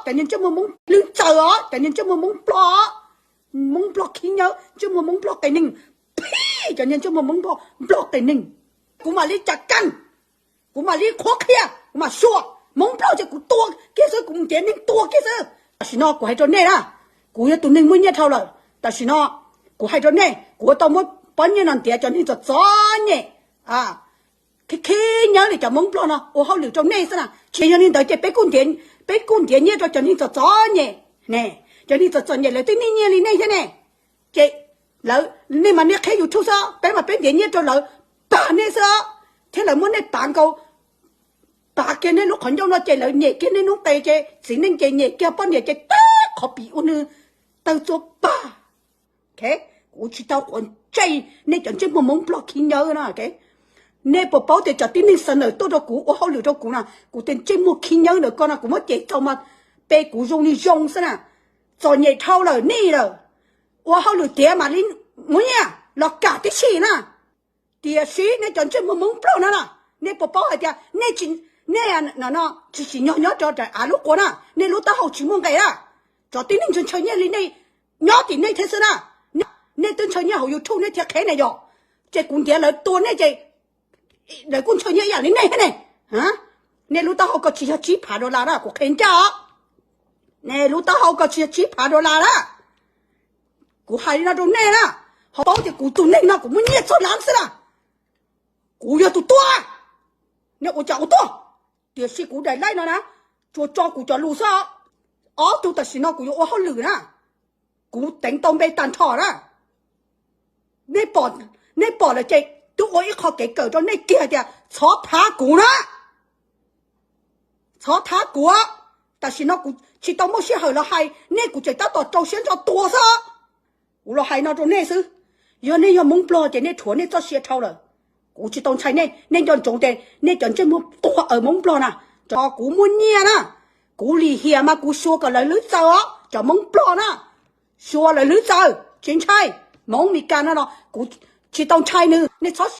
Cov niag ntsej muag Hmoob lwv txaws os, cov niag ntsej muag Hmoob Nplog, Hmoob Nplog khib nyob, ntsej muag Hmoob Nplog qias neeg, phij, cov niag ntsej muag Hmoob Nplog, Nplog qias neeg. Kuv mam li cas kaj, kuv mam li qhuab qhia, kuv mam xyuas Hmoob Nplog ces kuv tua kiag xwb, kuv ntiav neeg tua kiag xwb. Tam sim no kuv hais rau nej na, kuv yog tus neeg muaj nyiaj dhau lawm. Tam sim no kuv hais rau nej, kuv ua tau muab pob nyiaj no ntiav cov neeg txom txom nyem, khib khib nyob li cov Hmoob Nplog no ua hauj lwm rau nej xwb na. Tsis yog li ntawd ces peb kuj ntiav, peb kuj ntiav nyiaj rau cov neeg txom txom nyem ne. Cov neeg txom txom nyem lawv twb nyiaj nyiaj li nej thiab ne. Ces lawv, nej mas nej qheb YouTube xwb, peb mas peb ntiav nyiaj rau lawv pag nej xwb, thiab lawv muab nej pav nkaus, pav kiag nej lub qhov ncauj no ces lawv nyem kiag nej noob qes ces txiv neej ces nyem kiag poj niam ces tag qhov pim ua nws tawg txua pag. Kuv tsis tau quav ntsej nej cov ntsej muag Hmoob Nplog khib nyob no. Nej puas paub tias cov tib neeg xa nawm tuaj rau kuv ua hauj lwm rau kuv no, kuv tias ntsej muag khib nyob ntawm koj no kuv muab ces txaus mas pe kuv zoo li zoo xwb na. Txom nyem dhau lawm nej lawm, ua hauj lwm tiav mam li muab nyiaj los kam tib si na. Tiam sis nej cov ntsej muag Hmoob Nplog no na, nej puas paub hais tias nej, nej tsis tsim nyog nyob rau av lub quas na, nej lub taub hau tsis muaj nqe na. Cov tib neeg ntshaw ntshaw nyiaj li nej nyob tim nej thiab xwb na. Nej twb ntshaw nyiaj hauv YouTube nej thiaj qheb ne yom. Ces kuv ntiav lawv tua nej ces lawv kuj ntshaw nyiaj ib yam li nej thiab ne. Nej lub taub hau koj tsis yog tsib phav dollar na, kuv qhia ncaj os. Nej lub taub hau koj tsis yog tsib phav dollar na. Kuv hais li no rau nej na, ho paub tias kuv tus neeg no kuv muaj nyiaj txog lab xwb na. Kuv yog tus tuaj, nej ua cas ua tuaj. Tiam sis kuv daim laib no na, tsuas tso kuv cov lus xwb. Ob tug tam sim no kuv yuav ua hauj lwm na, kuv teev tau npe tag nrho na. Nej pom lawm ces twb ua ib qho kev kawm rau nej kiag tias txhob thab kuv na. Txhob thab kuv. Tam sim no kuv tsis tau muaj sij hawm los hais nej, kuv tseem tab tom rau siab ntso tuag xwb. Kuv los hais no rau nej xwb, yog nej yog Hmoob Nplog ces nej rhuav nej txoj sia dhau lawm. Kuv tsis tau ntshai nej, nej nco ntsoov tias nej cov ntsej muag tuag aws Hmoob Nplog na, kuv muaj nyiaj na, kuv lim hiam mas kuv xyuas kom lawv lwv txaws os cov Hmoob Nplog na. Xyuas lawv lwv txaws tsis ntshai, Hmoob Mes Kas no los kuv tsis tau ntshai nws, nej txhob